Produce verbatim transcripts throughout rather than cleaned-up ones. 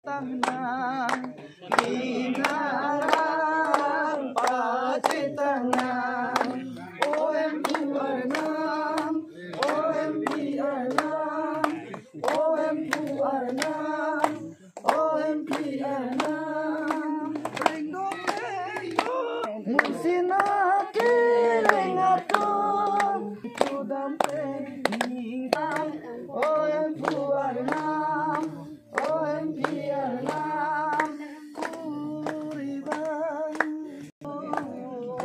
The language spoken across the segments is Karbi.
Tangnang, inarang pachethang nang, O Hemphu Arnam, O Hemphi Arnam, O Hemphu Arnam, O Hemphi Arnam. Ring dong, ring dong. Mursina kereng atum, tudam pen ningtang, O Hemphu Arnam, O Hemphi Arnam, kuribang.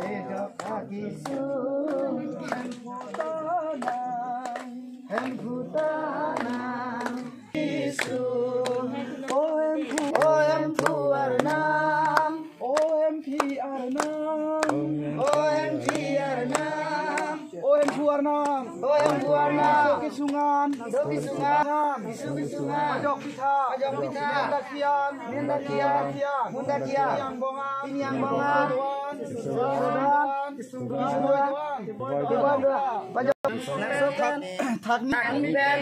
Ejok akisung, Hemphu tanang, Hemphu tanang. Kisung, O Hemphu, O Hemphu Arnam, O Hemphi Arnam, O Hemphi Arnam, O Hemphu Arnam, O Hemphu Arnam. Kesungan, kesungan, kesungan. Ajok pitha, ajok pitha. Mendakian, mendakian, mendakian. Yang bongan, yang bongan. Doan, doan. Doan, doan. Doan, doan. Thak, thak,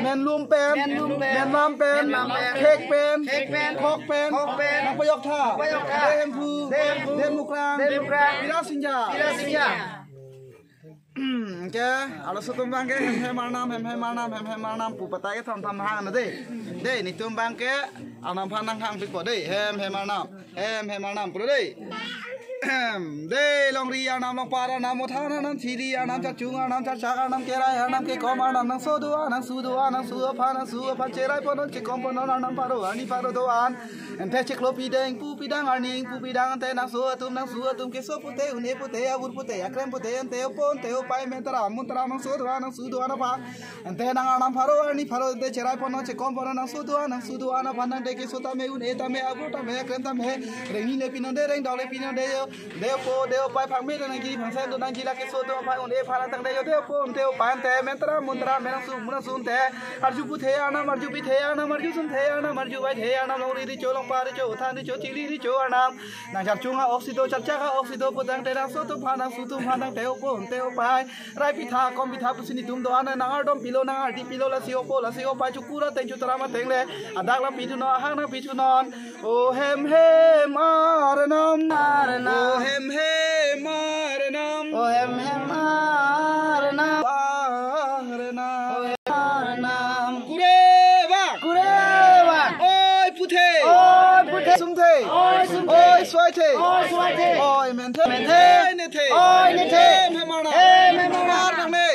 menlum pen, menlum pen, menlam pen, menlam pen, khek pen, khek pen, khok pen, khok pen, nangpajok tha, nangpajok tha. Dei Hemphu, dei Hemphu, dei Mukrang, dei Mukrang, Pira Singja, Pira Singja. Anke, arloso atum abangke, Hem Hem Arnam, Hem Hem Arnam, Hem Hem Arnam pu patai ke tham tham hang na dei. Dei, netum abangke, Arnam aphan nanghang pikpo dei, Hem Hem Arnam. Hem Hem Arnam pulo dei. Dei longri Arnam, longpat Arnam, motha Arnam, chiri Arnam, chachung Arnam, chachak Arnam, kerai Arnam, kekom Arnam, nangso do-an, nangsu do-an, nangsu aphan, nangsu aphan, cherai ponnon, chekom ponnon, Arnam pharo arni pharo do-an. Ante chiklo pidang, ingpu pidang, arni ingpu pidang, ante nangso atum, nangsu atum, keso pute, un-e pute, abur pute, akrem pute, ante opo, ante opai, mentra, muntra, nangso do-an, nangsu do-an aphan. Ante nang Arnam pharo arni pharo ante cherai ponnon, chekom ponnon, nangso do-an, nangsu do-an aphan, nang de keso tame, un-e tame, abur tame, akrem tame, rengni le pinon dei, rengdok le pinon dei, yo, dei opo, dei opai, phangme do nangji, phangsen do nangji, la keso do aphan, un-e aphan tang dei, yo, dei opo, dei opai, ante mentra muntra, menang su, munang su, ante arju puthe Arnam, arju pithe Arnam, arju sunthe Arnam, arju vaithe Arnam, longri richo, longpat richo, uthan richo, chili richo Arnam. Nang charchung a-oksi do, charchak a-oksi do putang te, nangso atum aphan, nangsu atum aphan, ante opo, ante opai, rai pitha, kom pitha pusi netum do-an, nang ardom pilo, nang ardi pilo, lasi opo, lasi opai, chukur ateng, chutram ateng le, adak la pidunon, ahang nang pidunon. O Hem Hem Arnam, Arnam. O Hem Hem Arnam, O Hem Hem Arnam. Arnam, Arnam. Kurevang, kurevang. Oi puthe, oi puthe. Sumthe, oi sumthe. Oi soithe, oi soithe. Oi menthe, menthe. Oi nethe, oi nethe. Hem Hem Arnam, Hem Hem Arnam.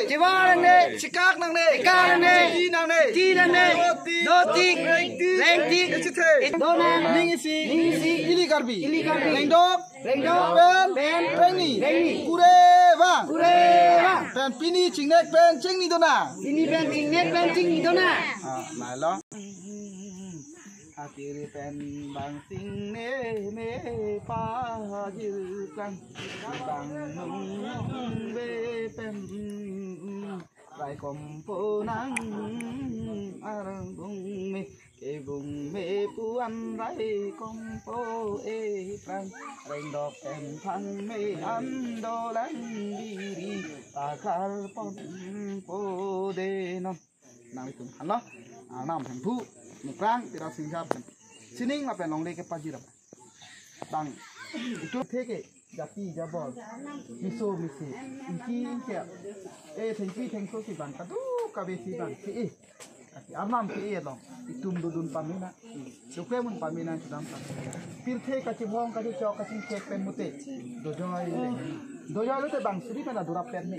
Chivar nangne, chivar nangne, chikak nangne, chikak nangne, chiti nangne, chiti nangne. Dotik, dotik, rengtik, rengtik. Ichethe, donang, ning isi, ning isi. Ili Karbi, ili Karbi. Rengdok, rengdok, pen, pen, rengni, rengni. Kurevang, kurevang. Pen pini chingnek pen chingni donang. Pini pen chingnek pen chingni donang. Ah, nai lo. Akiri pen bang chingneme pajirkang, bang nungbe pen raikom ponang, arang bungme, kebungme pu-an raikom po-e prang, rengdok pen phangme an dolang biri, takar ponpo dei non. Nanglitum aphan lo, Arnam, Hemphu, Mukrang, Pira Singja pen sining lapen longle kepajir aphan. Bang, itum theke, jati, jabol, miso, misi, ingki, ingki, eh, thengpi, thengso si bang, kadokave si bang, ke-e. Arnam ke-e along, itum dodun pame nang, dokre mun pame nang, kedam pame. Pirthe kachibong, kachichok, kachingthek pen mute. Dojoi le. Dojoi lote bang suri pen adorap pen ni.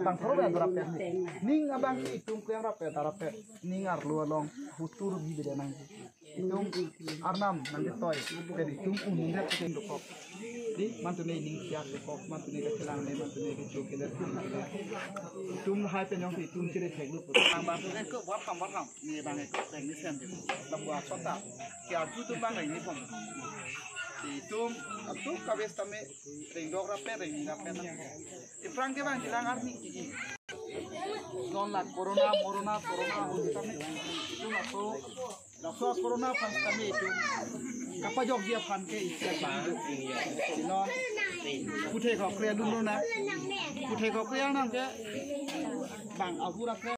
Bang pharo pen adorap pen ni. Ning abang ke itum kuyang rap pen, darap pen. Ning arlo along, hutur bi beda nang. Itum Arnam nangketoi, pen itum un ningdet pen dokok. Di, mantune ning siak dokok, mantune kachelang ne, mantune kecho kedet. Itum lahai pen jongsi itum chere thek lut. Bang bang tu ne ko buat ham, buat ham. Ne bang ko bang ne sen. Lam buat kota. Ke arju tum bang ne kom. Itum, atum kabes tame, rengdok rap pen, rengni rap pen. Iprang ke bang chelang arni ke-e. Non la corona, corona, corona, huli tame. Itum ato, laso corona aphan tame itum kapajokji aphan ke isi aphan. Non, puthe khokre alun lo na. Puthe khokre anam ke bang ahura kre.